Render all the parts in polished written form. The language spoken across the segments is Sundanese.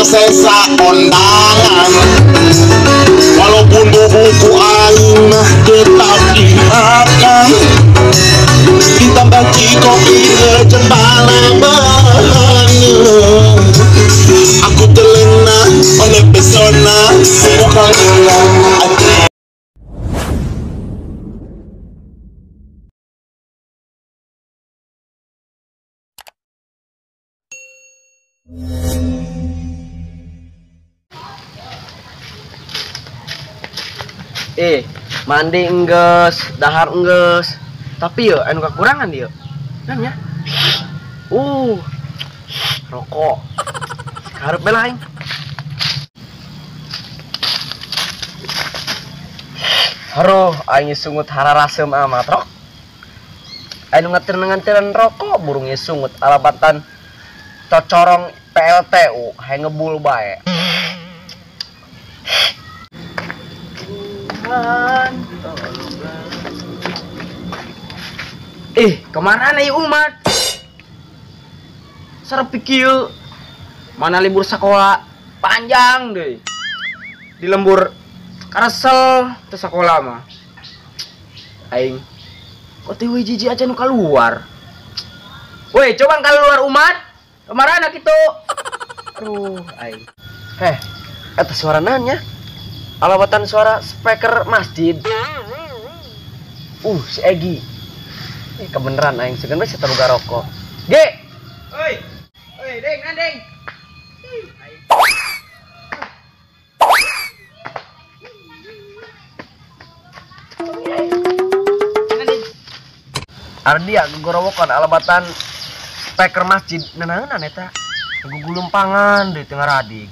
sesa kondangan. Walaupun bubuku aing mah tetap dimakan. Ditambah kopi jeung balaban. Aku terlena oleh pesona bukan ulang. Mandi enggeus, dahar enggeus. Tapi yo anu kekurangan dia. Kan ya? Rokok. Karep bae aing. Aduh, aing sungut hararasem amat rok. Aing nganter-nganteran rokok burung sungut alabatan cocorong PLTU hayang ngebul bae. Tuhan, tolonglah. Kemana nih umat? Serep kieu. Mana libur sekolah panjang deh. Di lembur karesel teu sekolah mah. Aing kok teh jiji aja nu keluar. Woi, coba keluar umat. Kemana kitu? Aduh, aing. Heh, eta suara naonnya? Alawatan suara speaker masjid. Si Egi. Kebeneran aing segan we boga rokok. Ge. Oi. Oi, deng, nandeng. Ardia gegorowokan alabatan speaker masjid nanaonan eta. Gugulumpangan di tengah radig.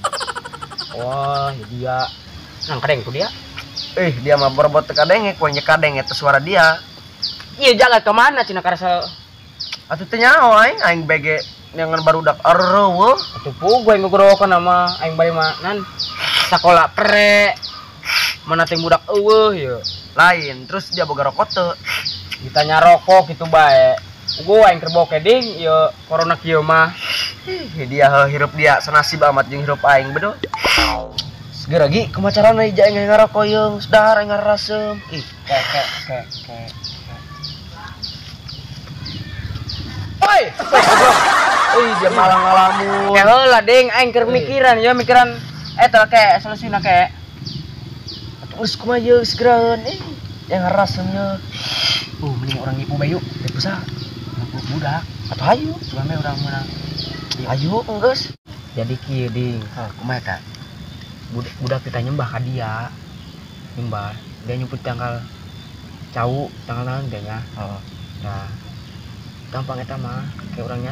Wah, dia. Nang kadeng tuh dia. Dia mah berebut teu kadenge, ku nya kadeng eta suara dia. Iya, jalan ke mana cina karasa? Atuh teu nyaho aing, aing bege nyangan barudak areueuh. Atuh puguh aing gogorowokan mah, aing bari mah nan sakola pre. Mana teh budak eueuh ye. Lain, terus dia boga rokok teu. Ditanya rokok gitu bae. Puguh aing keur boke ding ieu corona kieu mah. Dia hirup dia senasib amat jeung hirup aing bedo. Segera gi kemacaran aja aing ngarokok yeung, dahar aing ngarasem. Ih, ke. Oi, goblok. Ih, dia malah ngalamun. Ke heula ding aing keur mikiran ya, mikiran eta ke solusina ke. Atuh geus kumaha ye segeraeun yang ngarasem ye. Mending orang nipu bae yuk. Nipu saha? Nipu budak. Atuh hayu, cuman we urang meunang. Hayu enggeus. Jadi kieu ding. Hah, kumaha eta? Budak kita nyembah ka dia. Nyembah, dia nyumput tanggal cau, tanggal naon dia nya. Heeh. Nah, gampang eta mah kayak orangnya.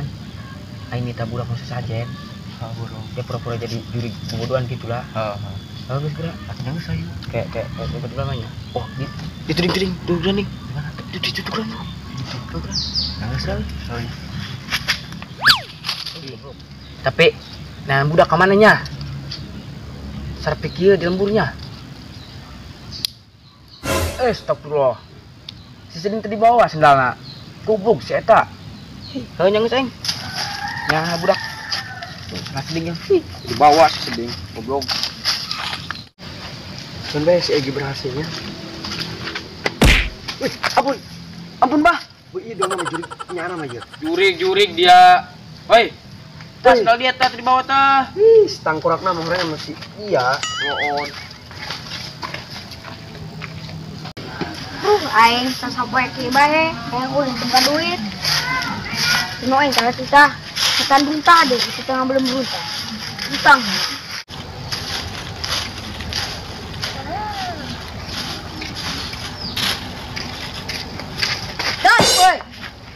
Aing minta budak nu sesajen. Heeh, burung. Dia pura-pura jadi juri pembodohan gitulah. Heeh. Heeh, geus geura. Atuh geus hayu. Kayak tiba-tiba mah nya. Oh, itu ding ding, ding. Di mana? Itu itu. Itu. Nangis lah. Tapi nah budak ka mana nya? Sarpik ieu di lemburnya. Astagfirullah. Si Seding tadi bawa sendalna. Goblok si eta. Heuh nya geus aing. Nya budak. Nah Seding nya. Dibawa si Seding, goblok. Sun bae si Egi berhasilnya. Wih, ampun. Ampun, Bah. Bu ieu dong mah jurig nyana mah ieu. Jurig-jurig dia. Woi. Tas sendal dia teh dibawa teh. Ih, tangkurakna mah hoream masih. Iya, ngoon. Aing sasapoe kieu bae, hayang ulin boga duit. Cuma aing kalau kita ketandung tadi, kita tengah belum berutang. Utang. Dan, woi.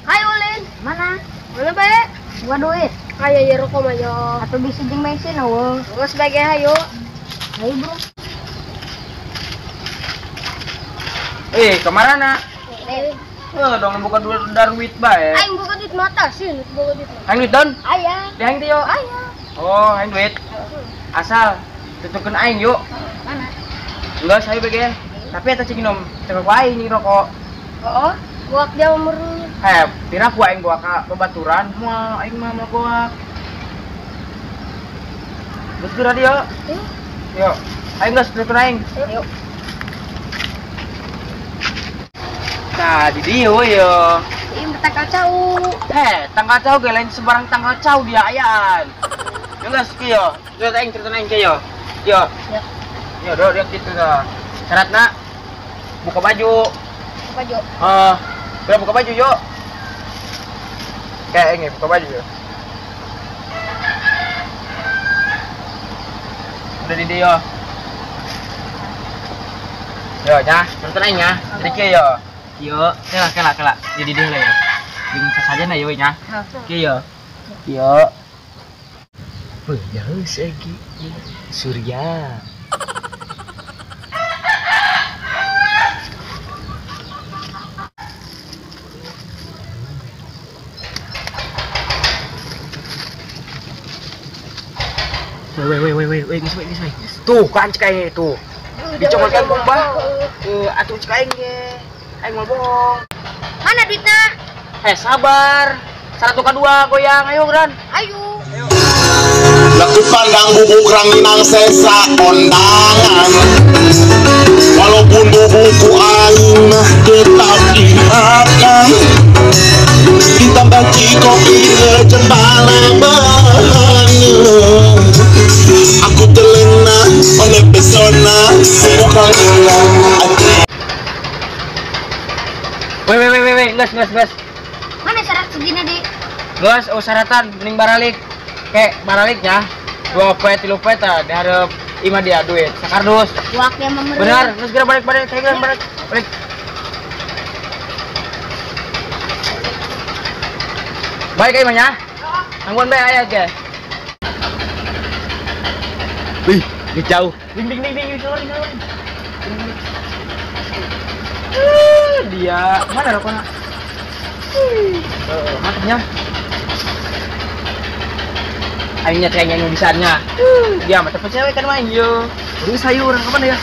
Hai ulin, mana? Mana bae? Boga duit. Ayo ya rokok mah yo. Atau bisa jeung bensin eueuh. Geus bae hayu. Hayu, Bro. Kemana? Dong buka dar duit bae. Aing buka duit mata sih, buka duit. Aing duit don? Aya. Di aing teh yo. Aya. Oh, aing duit. Asal tuturkeun aing yuk. Mana? Enggak, saya bege. Tapi eta cing nom, teu ku aing nih rokok. Oh, guak dia umur. Pira ku aing gua ka babaturan, moal aing mah mau goak. Geus geura dia. Yo. Ayo geus telepon aing. Ayo. Nah, di dieu yo. Ieu tangkal cau. Heh, tangkal cau ge lain sembarang tangkal cau dia ayaan. Yo geus kieu. Cerita aing kieu. Yo. Yo, do dia kitu tah. Syaratna buka baju. Buka baju. Heeh. Geura buka baju yo. Kayak ini buka baju yo. Udah di dia. Yo, nya, cerita aing nya. Jadi kieu yo. Kieu, kela kela. Jadi dia lah ya. Jeung sasajana yo nya. Kieu yo. Kieu. Wih, jauh segi Surya. Weh, geus weh. Tuh kan cek aing tuh. Dicomotkan ku Mbah. Atuh cek aing ge. Aing mau bohong. Mana duitna? Sabar. 1 ke 2 goyang, ayo Gran. Ayo. Laku pandang bubuk ranginang sesa kondangan. Walaupun bubukku aing tetap dimakan. Ditambah kopi kejen balaban. Aku terlena oleh pesona bukan hilang. Weh, geus. Mana syarat segini, Dik? Geus, oh syaratan mending baralik. Kayak baraliknya 2 poe 3 poe tah dihareup imah dia duit sakardus. Wak dia mah. Benar, geus geura balik kayak geura balik. Balik. Balik ka imahnya. Tangguan bae aya ge. Wih, ini jauh. Ding ding ding ding, keluarin. Dia mana rokoknya? Mantapnya. Aingnya kayaknya yang bisanya. Dia mah tepe cewek kan main yo. Ini sayur orang kapan ya?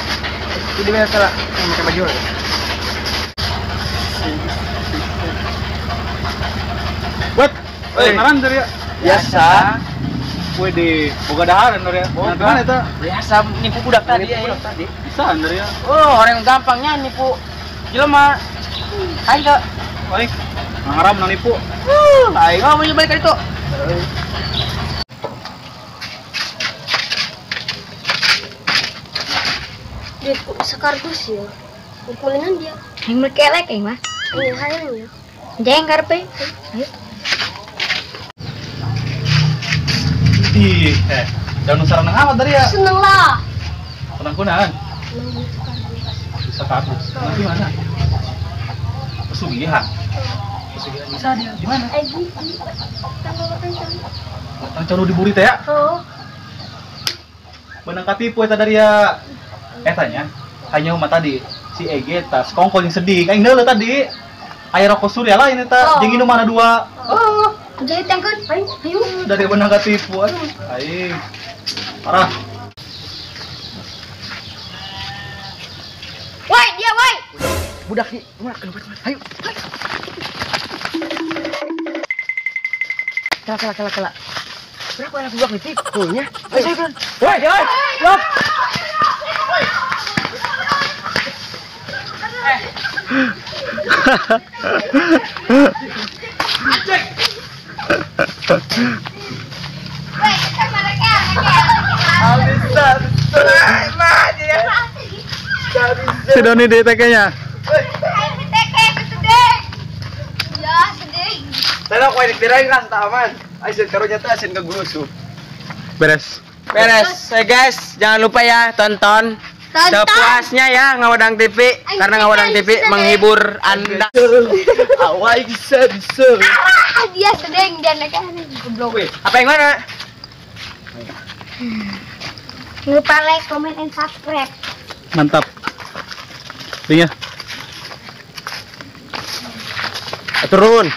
Itu dia salah pakai baju. What? Oi, ngaran dari ya? Biasa. Wih di boga dahareun dari ya. Boga. Mana eta? Biasa nipu budak tadi ya. Bisa dari ya. Oh, orang gampangnya nipu jelema. Aing ke. Baik. Ngaram nang nipu. Aing oh mau balik ka ditu. Duit sekardus ya. Kulingan dia. Yang berkelek aing mah. Iya, hayang ya. Jeng karpe. Ayo. Ih, jangan seneng amat dari ya. Seneng lah. Seneng kunaon? Bisa kardus. Seneng di mana? Pesugihan. Pesugihan bisa dia di mana? Tang canu diburi teh ya? Oh. Benang katipu eta dari ya. Tanya, hanya mah tadi si Ege tas kongkol yang sedih. Aing deuleu tadi. Aya rokok Surya lain eta, jeung minuman dua. Oh. Jahit tangkeun. Ayo, ayo. Dari benang katipu. Aduh, aing. Parah. Woi, dia woi. Budak ieu, kumaha kenapa? Ayo. Kala. Berapa anak budak leutik? Tuh nya. Ayo, kan. Woi, woi. Lop. Si Doni di TK-nya. Ya, sedih. Tadi aku dirain kan taman. Aisyah karunya teh asin ke guru. Beres. Beres. Hey guys, jangan lupa ya tonton. Sepuasnya ya Ngawadang TV, karena Ngawadang TV menghibur Anda. Awai bisa. Dia sedeng dan goblok. Apa yang mana? Lupa like, comment, and subscribe. Mantap. Lihat. Turun.